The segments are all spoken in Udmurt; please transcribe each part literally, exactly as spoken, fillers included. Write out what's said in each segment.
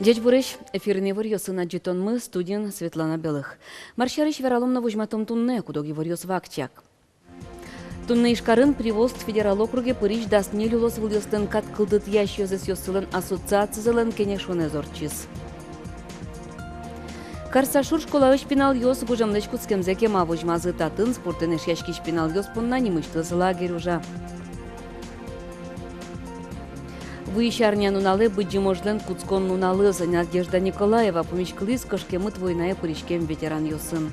Ӟечбуресь! Эфирын иворъёсын адӟытонмы, студиын Светлана Белых. Мар сярысь вералом но возьматом туннэ, куд-ог иворъёс вакчияк. Туннэ Ижкарын Приволжск федерал округе пырись дас ньыль улосвылъёслэн кат кылдытъясь ёзэсъёссылэн ассоциацизылэн кенешонэз ортчиз. Карсашур школаысь пиналъёс гужемлэсь кутскемзэ кема возьмазы. Татын спортэн эшъяськись пиналъёс понна нимысьтыз лагерь ужа. Вуись арня нуналэ Быдӟым ожлэн кутскон нуналыз. Надежда Николаева пумиськылӥз кышкемыт войнае пыриськем ветеранъёсын.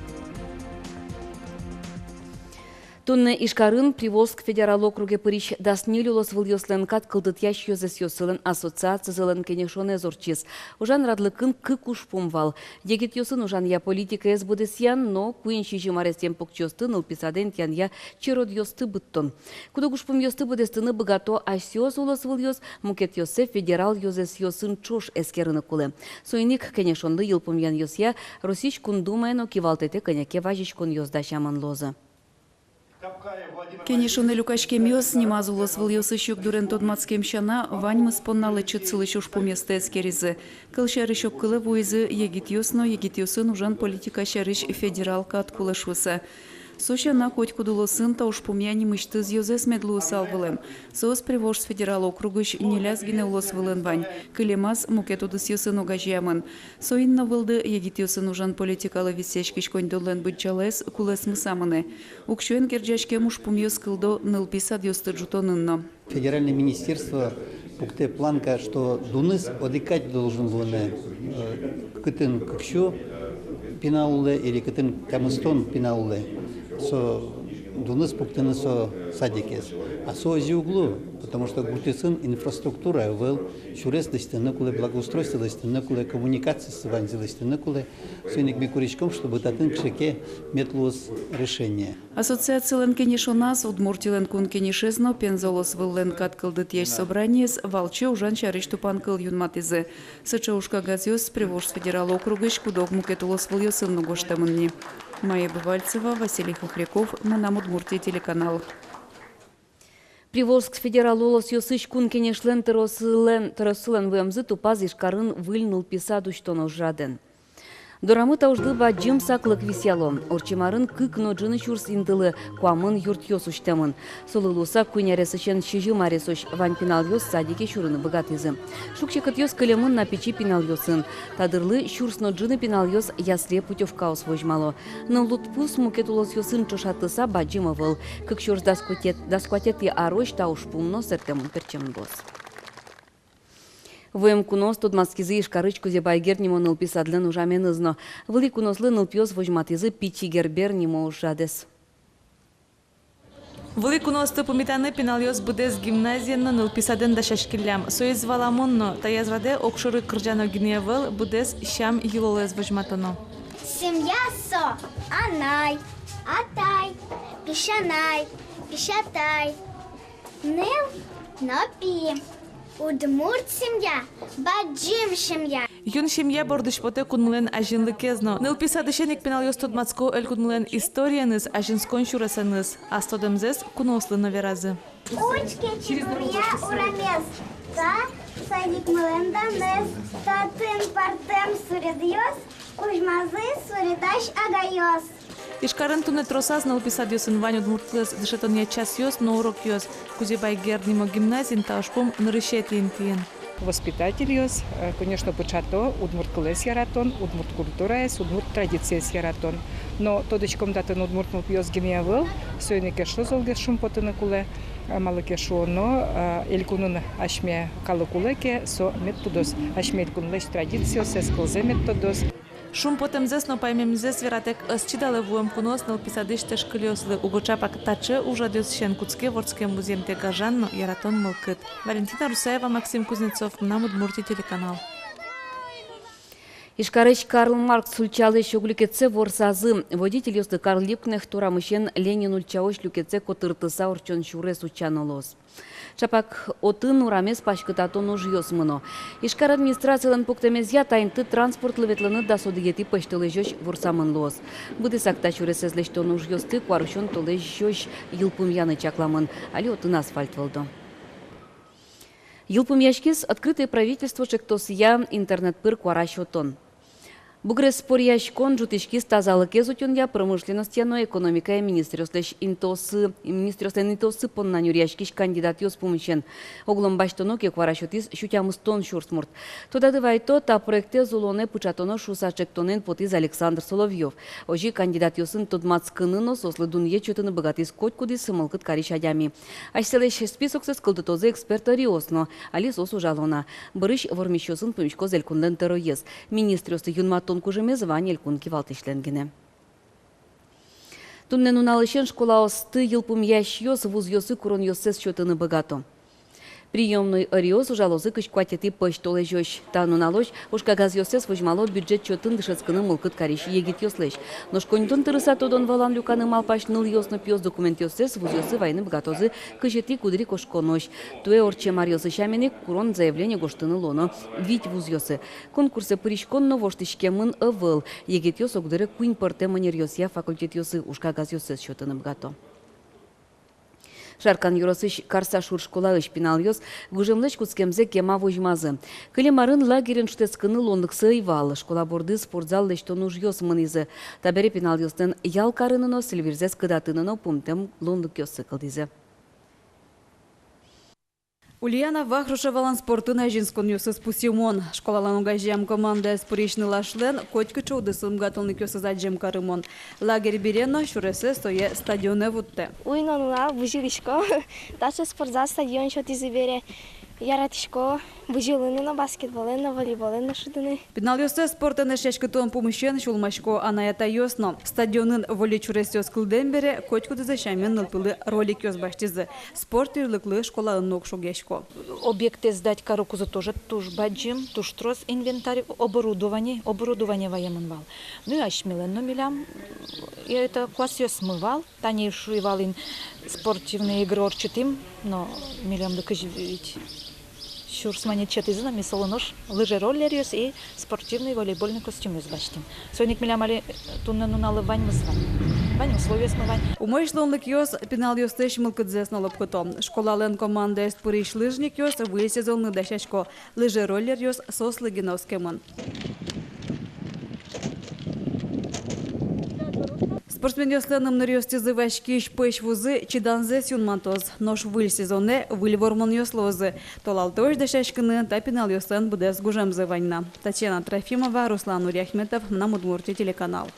Туннэ Ижкарын Приволжск федерал округе пырись дас ньыль улосвылъёслэн кат кылдытъясь ёзэсъёссылэн ассоциацизылэн кенешонэз ортчиз. Ужан радлыкын кык ужпум вал: егитъёсын ужанъя политикаез быдэсъян но куинь-сизьым аресъем покчиосты нылпи садэ интыянъя черодъёсты быдтон. Куд-ог ужпумъёсты быдэстыны быгато асьсэос улосвылъёс, мукетъёссэ федерал ёзэсъёсын ӵош эскерыны кулэ. Соин ик кенешонлы йылпумъянъёсъя Россиысь Кун Думае но кивалтэтэ кӧня ке вазиськонъёс дасямын луозы. Кенешонэ люкаськемъёс нимаз улосвылъёсысь югдурен тодматскем сяна, ваньмыз понна лэчыт сылӥсь ужпумъёсты эскеризы. Кылсярысь, огкылэ вуизы егитъёс но егитъёсын ужан политика сярысь федерал кат кулэ шуыса. Со сяна, котькуд улосын та ужпумъя нимысьтыз ёзэс мед луысал вылэм. Соос Приволжск федерал округысь ньыляз гинэ улосвылын вань, кылемаз мукет удысъёсын огазеямын. Соин но, вылды, егитъёсын ужан политикалы висъяськись коньдонлэн быдӟалаез кулэсмыса мынэ. Уксёен герӟаськем ужпумъёс кылдо нылпи садъёсты ӝутонын но. Федеральное министерство пуктэ планка, что дуныз одӥг кадь должен луыны, э, кытын кык сю пинал улэ или кытын тямыстон пинал улэ. Со дуныз пуктыны со садикез. А со озьы уг лу, потому что гуртъёсын инфраструктура ӧвӧл, сюрес лэсьтыны кулэ, благоустройство лэсьтыны кулэ, коммуникациос ваньзэ лэсьтыны кулэ. Соин ик ми куриськом, чтобы татын кыӵе ке мед луоз решение. Ассоциацилэн кенешоназ Удмуртилэн Кун Кенешез но Пенза улосвыллэн кат кылдытъясь собраниез валче ужан сярысь тупанкыл юнматӥзы. Сыӵе ужкагазъёс Приволжск федерал округысь куд-ог мукет улосвылъёсын но гожтэмын ни. Майя Бывальцева, Василий Хохряков, «Мынам Удмуртие» телеканал. Приволжск федерал улосъёсысь Кун Кенешлэн тӧросылэн, тӧросылэн вуэмзы тупаз Ижкарын выль нылпи сад усьтон ужрадэн. Дорамы та ужлы бадӟым саклык висъяло. Ортчем арын кык но ӝыны сюрс интылы куамын юртъёс усьтэмын. Солы луыса куинь аресысен сизьым аресозь вань пиналъёс садике сюрыны быгатӥзы. Шуг-секытъёс кылемын на пичи пиналъёсын. Та дырлы сюрс но ӝыны пиналъёс ясле путёвкаос возьмало. Но лыдпус мукет улосъёсын ӵошатыса бадӟым ӧвӧл. Кык сюрс дас куатетӥ, дас куатетӥ арозь та ужпум но сэртэмын-пертчемын луоз. Вуэм куноос тодматскизы Ижкарысь Кузебай Герд нимо нылпи садлэн ужаменыз но. Вылӥ куноослы нылпиос возьматӥзы «Пичи Гербер» нимо ужрадэз. Вылӥ куноосты пумитаны пиналъёс быдэс гимназиен но нылпи саден дасяськиллям. Соиз валамон но, таяз радэ огшоры кырӟано гинэ ӧвӧл, быдэс сям-йылолэз возьматоно. Семья со анай, атай, песянай, песятай, ныл но пи. Удмурт семья, бадӟым семья. Юн семья бордысь потэ кунмылэн азинлыкез но. Нылпи садысен ик пиналъёс тодматско элькунмылэн историеныз, азинскон сюресэныз. Ас тодэмзэс куноослы но веразы. Учке, чебуръя урамез, та садикмылэн данэз, татын пӧртэм суредъёс, кузьмазы суредась агайёс. Ижкарын туннэ тросаз нылпи садъёсын вань удмурт кылэз дышетонъя часъёс но урокъёс. Кузебай Герд нимо гимназиын та ужпум нырысетӥ интыын. Воспитательёс, э, конечно, пыӵато удмурт кылэз яратон, удмурт культураез, удмурт традициез яратон. Но тодӥськом, татын удмурт нылпиос гинэ ӧвӧл, соин ик эшшо золгес шумпотыны кулэ, э, малы ке шуоно, э, элькунын асьме калык улэ ке, со мед тодоз асьме элькунлэсь традициоссэс, кылзэ мед тодоз. Шумпотэмзэс но паймемзэс вератэк ӧз чидалэ вуэм куноос нылпи садысь тэшкыльёслы. Уго ӵапак таӵе ужрадъёсысен кутске вордскем музъемтэ гажан но яратон мылкыд. Валентина Русаева, Максим Кузнецов, «Мынам Удмуртие» телеканал. Ижкарысь Карл Маркс ульчалэсь ог люкетсэ ворсазы. Водительёслы Карл Либкнехт урамысен Ленин ульчаозь люкетсэ котыртыса ортчон сюрес утчано луоз. Ӵапак отын урамез паськытатон ужъёс мыно. Ижкар администрацилэн пуктэмезъя, та инты транспортлы ветлыны дас одӥгетӥ пӧсьтолэзёзь ворсамын луоз. Быдэсак та сюресэз лэсьтон ужъёсты куарусён толэзёзь йылпумъяны чакламын. Али отын асфальт вӧлдо. Йылпумъяськиз «Открытое правительство» ӵектосъя интернет пыр куара сётон. Бугрес споръяськон ӝутӥськиз тазалыкез утёнъя, промышленностья но экономикая министръёслэсь интыосы, министръёслэн интыосы понна нюръяськись кандидатъёс пумысен. Огъя басьтоно ке, куара сётӥз сю тямыстон сюрс мурт. Тодады вайто, та проектэз улонэ пыӵатоно шуыса ӵектонэн потӥз Александр Соловьёв. Озьы кандидатъёсын тодматскыны но соослы дунъет сётыны быгатӥз котькудӥз мылкыд карись адями. Асьсэлэсь списоксэс кылдытозы эксперт ӧриос но, али соос ужало на. Бӧрысь вормисьёсын пумиськоз элькунлэн тӧроез. Министръёсты юнматон кужымез вань элькун кивалтӥсьлэн гинэ. Туннэ нуналысен школаосты йылпумъясьёс вузъёсы куронъёссэс сётыны быгато. Приёмной ӧриос ужалозы кызь куатетӥ пӧсьтолэзёзь. Та нуналозь ужкагазъёссэс возьмало бюджет чотын дышетскыны мылкыд карись егитъёслэсь. Нош коньдон тырыса тодон-валан люканы малпась нылъёс но пиос документъёссэс вузъёсы вайыны быгатозы кызетӥ гудырикошконозь. Туэ ортчем аръёсы сямен ик курон заявление гожтыны луоно вить вузъёсы. Конкурсэ пыриськон но воштӥськемын ӧвӧл. Егитъёс огдыре куинь пӧртэм ӧнеръёсъя факультетъёсы ужкагазъёссэс сётыны быгато. Шаркан ёросысь Карсашур школаысь пиналъёс гужемлэсь кутскемзэ кема возьмазы. Кылем арын лагерьын шутэтскыны луонлыксы ӧй вал. Школа борды спортзал лэсьтон ужъёс мынӥзы. Табере пиналъёслэн ял карыны но, сӥль вирзэс кыдатыны но пумтэм луонлыкъёссы кылдӥзы. Ульяна Вахрушевалэн спортын азинсконъёсыз пусйымон. Школалэн огазеям командаез пырись нылашлэн котькыӵе удысын быгатонлыкъёсыз адӟем карымон. Лагерь бере но сюресэз сое стадионэ вуттэ. Уй но нунал бызьылӥсько. Таӵе спортзал, стадион сётӥзы бере. Яратӥсько бызьылыны но, баскетболэн но, волейболэн но шудыны. Пиналъёсты спортэн эшъяськытон пумысен сюлмасько анай-атайёс но. Стадионын вольыт сюресъёс кылдэм бере котькудӥзлы сямен нылпилы роликъёс басьтӥзы. Спорт тӥрлыклы школаын но уг шугъясько. Объектэз сдать карыкузы тоже туж бадӟым, туж трос инвентарь, оборудование, оборудование ваемын вал. Ну и асьмелэн но милям, и это, куасъёсмы вал, тани шуи вал ини, спортивные игры ортчытӥм, но милемлы кызь вить сюрс манет сётӥзы но, ми солы нош лыжероллеръёс и спортивный волейбольный костюмъёс басьтӥм. Соин ик милям али туннэ нуналлы ваньмыз вань. Вань условиосмы вань. Умой луонлыкъёс пиналъёслэсь мылкыдзэс но лӧпкыто. Школалэн командаез пырись лыжникъёс выль сезонлы дасясько. Лыжероллеръёс соослы гинэ оскемын. Спортсменъёслэн ымныръёстӥзы васькись пӧсь вузы чиданзэс юнматоз. Нош выль сезонэ выль вормонъёс луозы. Толалтэ озьы дасяськыны та пиналъёслэн быдэс гужемзы вань на. Татьяна Трофимова, Руслан Нуриахметов, «Мынам Удмуртие» телеканал.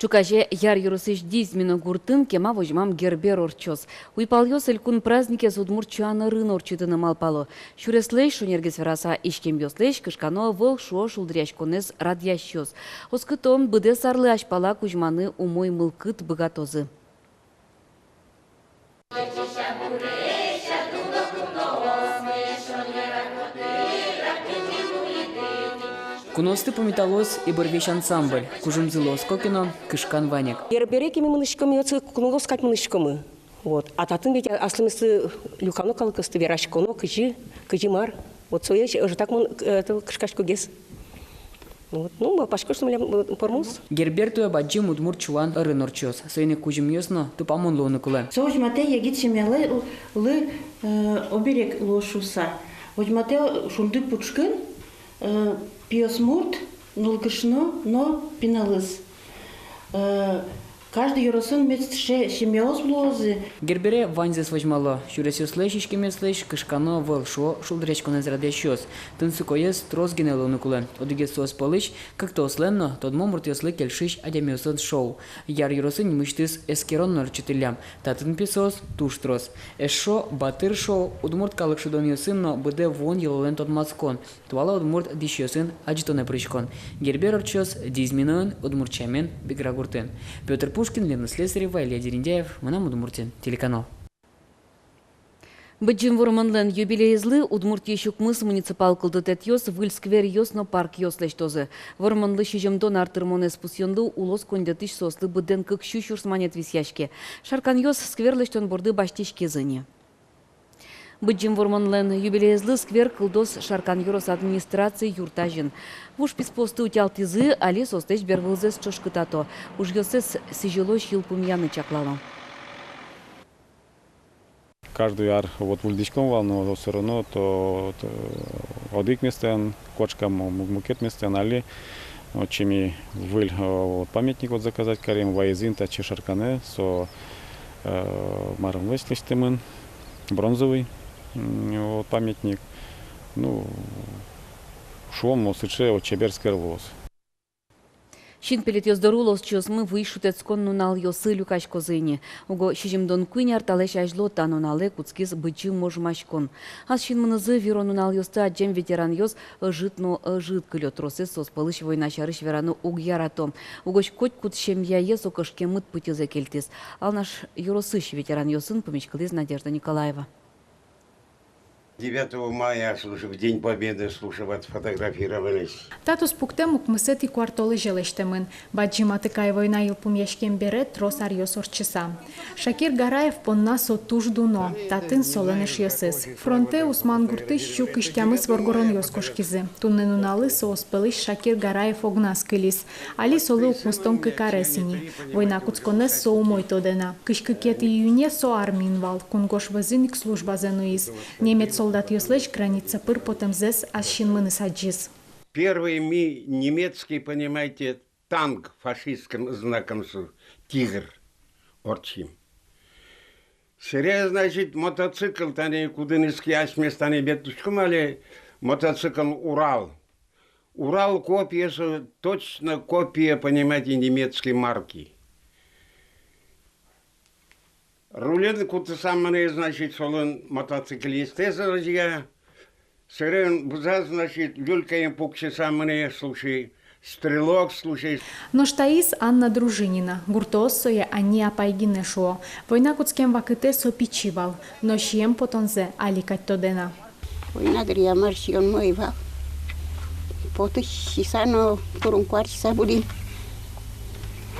Ӵуказе Яр ёросысь Дизьмино гуртын кема возьмам Гербер ортчоз. Уйпалъёс элькун праздникез удмурт сюан ӧрын ортчытыны малпало. Сюреслэсь, шонергес вераса, иськемъёслэсь кышкано ӧвӧл, шуо шулдыръяськонэз радъясьёс. Оскыто, быдэс арлы азьпала кузьманы умой мылкыд быгатозы. Куноосты пумиталоз «Ибырвесь» ансамбль. Кужымзылы оско ке но, кышкан вань ик. Гербере ке ми мынӥськом, отчы куноос кадь мынӥськомы. Вот. А татын ведь аслыместы люкано калыкъёсты, вераськоно, кызьы, кызьы мар. Вот сое ӧжытак мон, э, это, кышкаськогес. Вот. Ну, малпасько, что милям, э, пӧрмоз. Гербер туэ бадӟым удмурт сюан ӧрын ортчоз. Соин ик кузьымъёс но тупамон луыны кулэ. Со возьматэ егит семьялы, э, оберег луоз шуыса. Возьматэ шунды пушкын, э, пиосмурт, нылкышно но пиналыз. Э, каждый ёросын мед сыӵе семьяос луозы. Гербере ваньзэс возьмало: сюресъёслэсь, иськемъёслэсь кышкано ӧвӧл, шуо шулдыръяськонэз радъясьёс. Тунсыкоез трос гинэ луыны кулэ. Одӥгез соос пӧлысь — кыктоослэн но тодмо муртъёслы кельшись адямиослэн шоу. Яр ёросын нимысьтыз эскерон но ортчытӥллям. Татын пе соос туж трос. Эшшо «Батыр» шоу, удмурт калык шудонъёсын но быдэ вуон йылолэн тодматскон, туала удмурт дӥсьёсын адӟытонэ пыриськон. Гербер ортчоз Дизьминоын, удмурт сямен Бигра гуртын. Пётр Пушкин, Лена Слесарева, Илья Дерендяев, «Мынам Удмуртие» телеканал. Быдӟым Вормонлэн юбилеезлы Удмуртиысь укмыс муниципал кылдытэтъёс выль скверъёс но паркъёс лэсьтозы. Вормонлы сизьымдон ар тырмонэз пусъёнлы улос коньдэтысь соослы быдэн кык сю сюрс манет висъяське. Шарканъёс сквер лэсьтон борды басьтӥськизы ини. Быдӟым Вормонлэн юбилеезлы сквер кылдоз Шаркан ёрос администраци юрт азьын. Вуж писпуосты утялтӥзы, али соослэсь бервылзэс ӵошкытато. Ужъёссэс сӥзьылозь йылпумъяны чаклало. Каждый ар вот выльдӥськом вал, но всё равно то, то одӥг местаын кошком, мук-, мукет местаын. Али вот отчы ми выль, э, вот памятник вот заказать карим, ваизы ини татчы Шаркане, со, э, марым лэсь-, лэсьтэмын, бронзовый, м, вот памятник. Ну, шуом, вот сыӵе вот чебер сквер луоз. Синпелетъёс доры улосчиосмы вуись шутэтскон нуналъёсы люкаськозы ини. Уго сизьымдон куинь ар талэсь азьло та нуналэ кутскиз Быдӟым ожмаськон. Ас синмынызы виро нуналъёсты адӟем ветеранъёс ӧжыт но ӧжыт кылё. Тросэз соос пӧлысь война сярысь вераны уг ярато. Угось котькуд семьяе со кышкемыт пытьызэ кельтӥз. Алнаш ёросысь ветеранъёсын пумиськылӥз Надежда Николаева. Девятого мая, слушай, в День Победы, слушай, вот фотографировались. Та туспуктэм укмысэтӥ куартолэзе лэсьтэмын. Бадӟым Атыкай война йылпумъяськем бере трос аръёс ортчыса. Шакир Гараев понна со туж дуно, татын солэн эшъёсыз. Фронтэ Усман гуртысь сю кызь тямыс воргоронъёс кошкизы. Туннэ нуналлы соос пӧлысь Шакир Гараев огназ кылиз. Али солы укмыстон кык арес ини. Война кутсконэз со умой тодэ на. Кызь кыкетӥ июне со армиын вал, кунгож вӧзын ик службазэ нуиз. Немец солдатъёслэсь граница пыр потэмзэс ас синмыныз адӟиз. Первый ми немецкий, понимаете, танк фашистским знаком с-, тигр ортчим. Сэре, значит, мотоцикл, тани кудӥныз ке асьмеос тани ветлӥськом али, мотоцикл Урал. Урал копия, со точно копия, понимаете, немецкой марки. Рулен кутыса мынэ, значит, солэн мотоциклистэз, озьы ик. Сэрен вузаз, значит, люлькаен пуксьыса мынэ, слушай, стрелок, слушай. Нош таиз Анна Дружинина, гуртоос сое Анни апай гинэ шуо. Война кутскем вакытэ со пичи вал, но сием потонзэ али кадь тодэ на. Война дыръя мар сиёнмы ӧй вал. Потысь сиса но турын-куар сиса будӥм.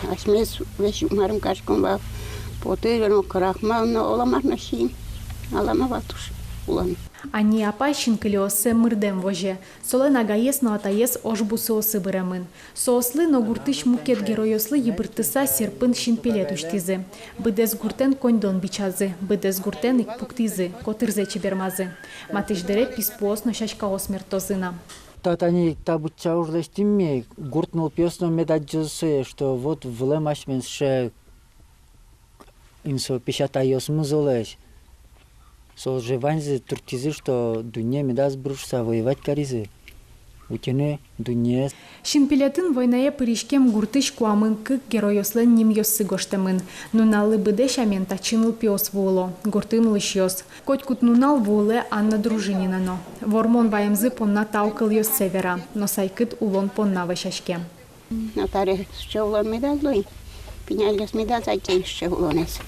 Асьмеос весь марым кариськом вал. Поты но, крахмал но, оло мар но сиим. Алама вал туж улон. Анни апай синкылиоссэ мырдэм возе. Солэн агаез но атаез ож бусыосы быремын. Соослы но гуртысь мукет геройёслы йыбырттыса серпын синпелет усьтӥзы. Быдэс гуртэн коньдон бичазы, быдэс гуртэн ик пуктӥзы, котырзэ чебермазы. Матысь дыре писпуос но сяськаос мерттозы на. Та тани та быдӟа уж лэсьтӥм ми, гурт нылпиос но мед адӟозы сое, что вот вылэм асьмелэн сыӵе ини со песятайёсмы золэсь. Соос же ваньзы турттӥзы, что дунне медаз быры шуса воевать каризы. Утьыны дуннеез. Синпелетын войнае пыриськем гуртысь куамын кык геройёслэн нимъёссы гожтэмын. Нуналлы быдэ сямен татчы нылпиос вуыло, гуртын улӥсьёс. Котькуд нунал вуылэ Анна Дружинина но. Вормон ваемзы понна тау кылъёссэ вера, но сайкыт улон понна вӧсяське. Но таре сыӵе улон медаз луы, пиналъёс медаз адӟе сыӵе улонэз.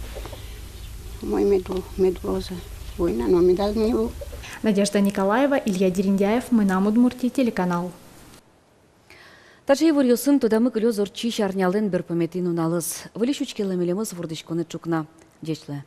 Умой мед лу-, мед луозы. Война но медаз ни лу. Надежда Николаева, Илья Дерендяев, «Мынам Удмуртие» телеканал. Таӵе иворъёсын тодамы кылёз ортчись арнялэн берпуметӥ нуналыз. Выльысь учкелэ милемыз вордӥськонэ ӵукна. Ӟеч луэ.